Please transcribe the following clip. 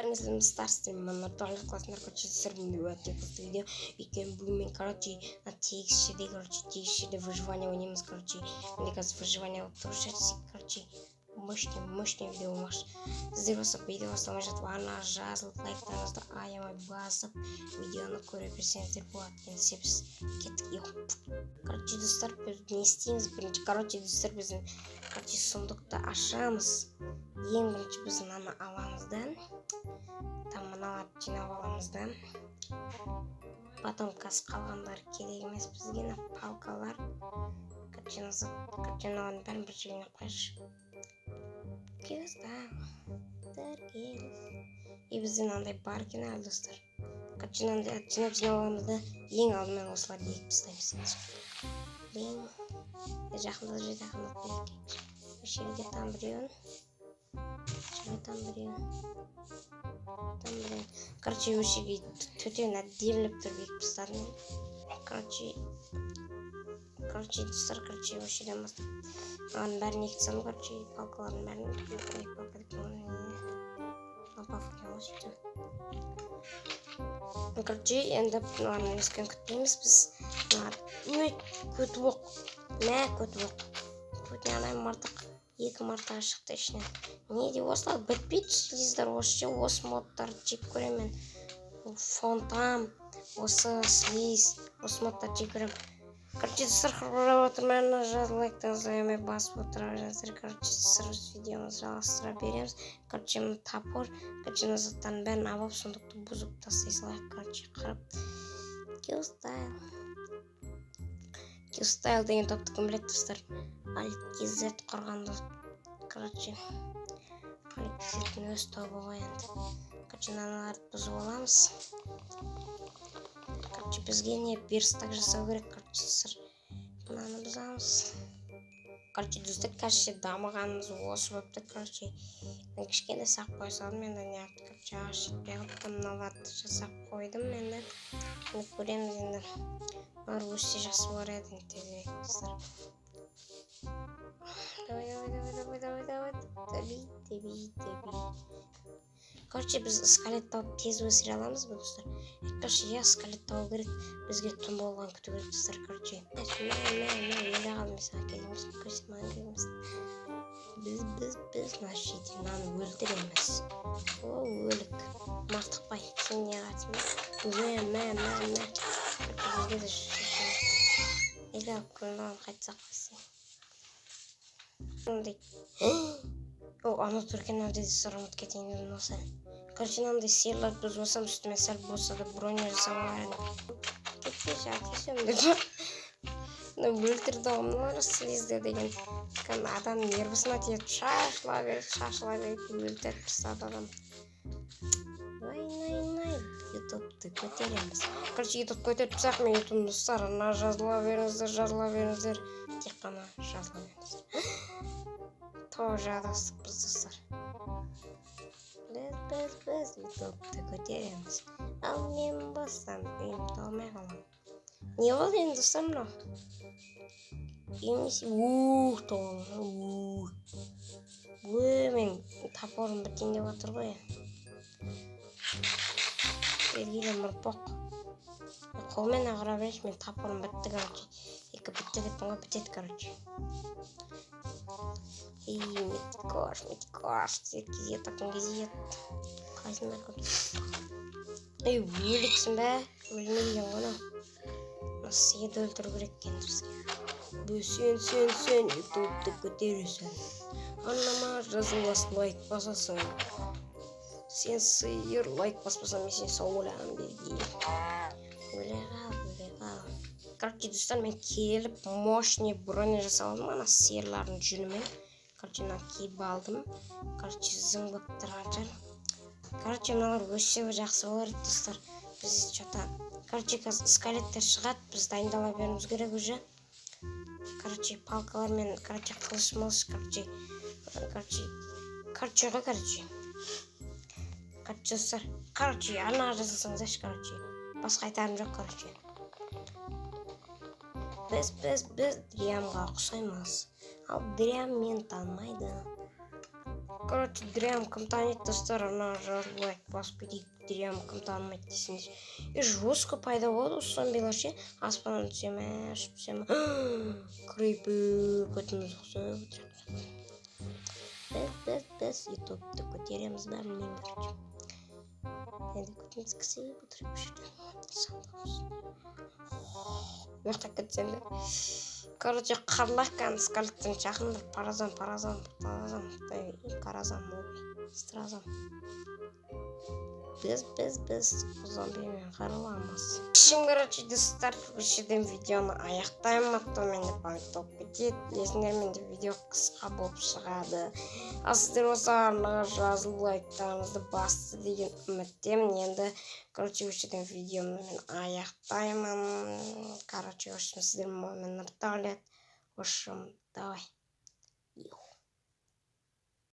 Бәріңізге мына классында, короче, түсірдім өте қызықты видео, өйткені бүгін мен, короче, мына тегіс жерде, короче, тегіс жерде выживание ойнаймыз. Короче, менде қазір выживание болып тұр. Короче, мощный, мощный видео болмақшы. Сіздер болса, видео бастамай жатып, арнаға жазылып, лайктарыңызды аямай басып, видеоны көре берсеңіздер болады. Ендеше біз кеттік. Короче, достар, біз не істейміз бірінші? Короче, достар, біздің, короче, сундукты ашамыз. Ең бірінші біз мынаны аламыз да, там мыналарды жинап аламыз да, потом қазір қалғандары керек емес бізге. Мына палкалар, короче, короче, мыналардың бәрін бір жерге жинап қояйықшы. И бізде мынандай бар екен әлі, достар. Короче, мынандай жинап, жинап аламыз да, ең алдымен осыларды егіп тастаймыз. Блин, жақындатып, жақындатпай. Осы жерге там біреуін, осы жерге там біреуін, там біреуін. Короче, осы жерге төртеуін әдемілеп тұрып егіп тастадым. Короче, достар, короче, осы жерден бастап мыналардың бәрін егіп тастадым. Короче, палкалардың бәрін. Палка деп, палка екен ғой, сөйтсем. Короче, енді мыналардың өскенін күтпейміз біз. Мыналар, ой, көті боқ, мә, көті боқ, көтіне андай мыртық, екі мыртығы шықты ішінен. Не деп осылар бітпейді, слиздар. Осы ше, осы модтарды жек көремін мен. Фонтан, осы слиз, осы модтарды жек көремін. Короче, достар, қарап отырмай, жазып, лайктарыңызды аямай басып отыра беріңіздер. Короче, достар, өз видеомызды жалғастыра береміз. Короче, мына топор, короче, мына заттардың бәрін алып, сундукты бұзып тастай салайық. Короче, қарап, Киллстайл, Киллстайл деген топты кім біледі, достар? Алькизет құрған. Короче, Алькизеттің өз тобы ғой енді. Короче, мыналарды бұзып аламыз. Короче, бізге не, верстак жасау керек. Короче, достар, мынаны бұзамыз. Короче, достар, қазірше дамығанымыз осы болыпты. Короче, мен кішкене сақ қоя салдым енді. Не, короче, ағаш жетпей қалыпты. Мыналарды жасап қойдым. Енді енді көреміз. Енді мыналар өссе, жақсы болар еді енді тезірек. Достар, давай, давай, давай, давай, давай, давай, дави, дави, дави. Короче, біз скелет тауып, тез өсіре аламыз ба, достар? Айтпақшы, иә, скелет табу керек бізге. Түн болған күту керек, достар. Короче, мә, мә, мә, өле қалдым. Мен саған керек емеспін, көсе, маған керек емессің. Біз мына жерде мынаны өлтіреміз. О, өлік Мартықбай, сен не қатысың? Мә, мә, мә, мә. Короче, бізге де егер мынаған қайтсақ десең, мындай. О, ана тұр екен мынандай. Достар, ұмытып кетейін дедім осы. Короче, мынандай сиырларды бұзып алсам, үстіме сәл болса да броня жасап алар едім. Кетпеші, әкешім деп мына өлтірді ғой мыналар. Слизді деген кәдімгі адамның нервысына тиеді, шашыла береді, шашыла береді, өлтіріп тастады адам. Най, най, най, Ютубты көтереміз. Короче, Ютуб көтеріп тастайық. Мен Ютуб, достар, ана жазыла беріңіздер, жазыла беріңіздер, тек қана жазыла беріңіздер. Тоже адастық біз, достар. Біз Ютубты көтереміз, ал мен болсам үйім толмай қаламын. Не болды енді, достар, мынау үйім? Ух, толы. Ой, мен топорым бітейін деп жатыр ғой. Бергелі, мұрпоқ, қолмен ағыра берейінші. Мен топорым бітті. Короче, екі бітті деппін ғой, бітеді. Короче, и метикош, метикош, кезет, кезет, қалайсыңдар? Ей, өліксің бе? Өлмейді екен ғой мынау. Мына сиырды өлтіру керек екен бізге. Сен, сен, сен Ютубты көтересің, арнама жазыласың, лайк басасың. Сен, сиыр, лайк баспасаң, мен сені сауламын. Берге, өле қал, өле қал. Короче, достар, мен келіп мощный броня жасап алдым ана сиырлардың жүнімен. Короче, мына киіп алдым. Короче, зың болып тұрған шығар. Короче, мыналар өссе, жақсы болар еді, достар. Біз че то, короче, қазір скелеттер шығады, біз дайындала беруіміз керек уже. Короче, палкалармен, короче, қылыш мылыш, короче, короче, короче ғой, короче. Короче, достар, короче, арнаға жазылсаңыздаршы. Короче, басқа айтарым жоқ. Короче, біз Дриамға ұқсаймыз, ал Дриам мені танымайды. Короче, Дрям кім таниды, достар? Ана жазып, лайк басып кетейік. Дрям кім танымайды десеңіз. И жестко пайда болады осы зомбилар ше. Аспаннан түсе ме, ұшып түсе ме? Крипер көтіміз ұқсап. Біз Ютубты көтереміз ба, білмеймін. Короче, енді көтіміз кісіп отырып жерде ұйықтап кетсем де. Короче, қырлақ кәдімгі скелеттен шақырыңдар. Паразан, паразан, паразан, каразан, стразан. Біз зомбимен қырыламыз. Общем, короче, достар, осы жерден видеоны аяқтаймын, а то менде память толып кетеді, білесіңдер, менде видео қысқа болып шығады. Ал сіздер осы арнаға жазылып, лайктарыңызды басты деген үміттемін. Енді, короче, осы жерден видеомды мен аяқтаймын. Короче, в общем, сіздермен болған Нұрдәулет. В общем, давай.